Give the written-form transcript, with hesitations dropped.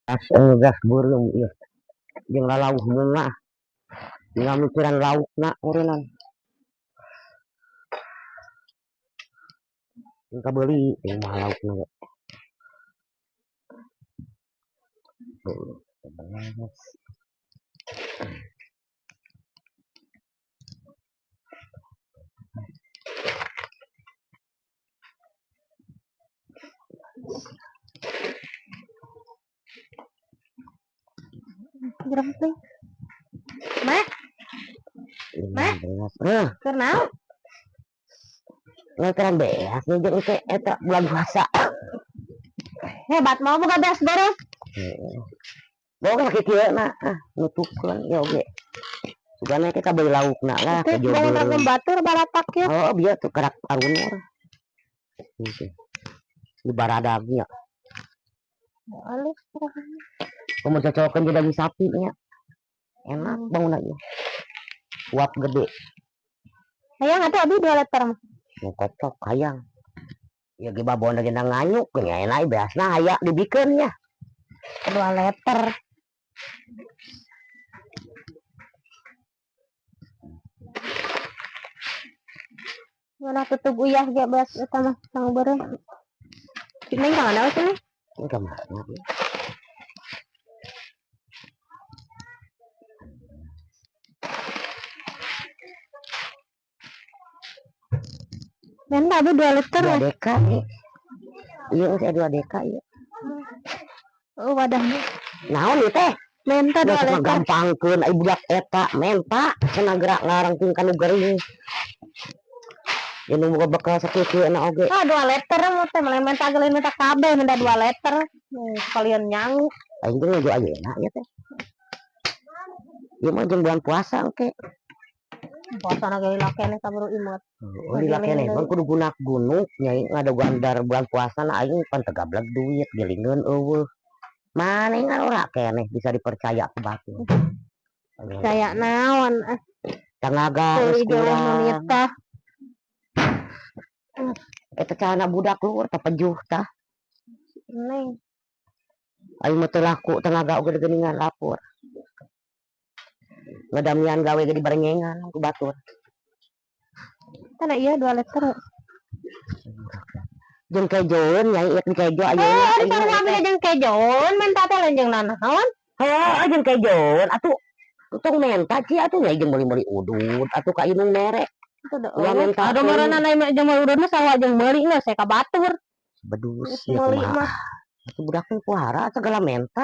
Gas beureum ieu jeung lalauh bunga tinggal mikiran laukna ureunan jeung kabeuli ieu mah laukna ge. Gerem teh. Mah, mah, Heh, keur naon? ngekeran beas jeung teh eta bulan puasa. Hebat mau boga beas beres. Heeh. Boga kieu na, ah nutupkeun ieu oge. Sugana teh kabeuli laukna lah Teh kejo bangun beureum. batur baratak ya. Oh, bieu tuh karak arunur. Gitu. Di baradagnya. Alus. Kumaha cocokeun jeung daging sapi nya. Enak bangun aja. Uap gede. Hayang atuh abi 2 liter mah. Nu koplok hayang. Ya ge babon lagi nganyuk nya enak beasna aya dibikeun nya. 2 liter. Mana tutug uyah ge beas eta mah sangu beureum. Cing ka mana we cenah? Ini ka mana? Menta abi 2 liter 2 ya. deka ieu. Ieu geus aya 2 deka ieu. Oh, wadahnya. Naon ieu teh? Menta 2 Geus liter. Gampangkeun ai budak eta menta cenah gerak ngarangking ka nu gering. Jeung nu boga bekal sakieu-kieuna oge. Ah, 2 liter mah teh mah menta geuleuh menta kabeh menta 2 liter. Sekalian nyangu. Aing teh nuju ayeuna ieu teh. Ieu mah jeung bulan puasa engke. Puasa na ge lila keneh kaburu imut. Oh, lila keneh mah kudu gunak-gunuk nya ngadogan bulan puasa na aing pan teu gableg duit gilingeun eueuh. Maneh ngarora keneh bisa dipercaya ku batur. Percaya naon ah. Tanaga geus Teuing jauh kurang. Nu nitah. Eta cana budak luhur teh pejuh tah. Neng. Aing mah teu laku tenaga oge geuningan lapur. Ngadamian gawe ge dibarenyengan ku batur. Tah ieu 2 liter. Jeung kejoeun nya ieu kejo ayeuna. Eh, ari sarua abi jeung kejoeun menta teh lain jeung nanaon. Heuh, jeung kejoeun atuh. Tong menta ci atuh nya jeung meuli-meuli udud atuh ka inung mere. Itu da Ulah eueuh. menta Aduh teuing. meureunna mah jeung meuli udud mah sarua jeung meuli geus ka batur. Bedus Geus nya meuli kumaha. mah. Atuh budak teh puara segala menta.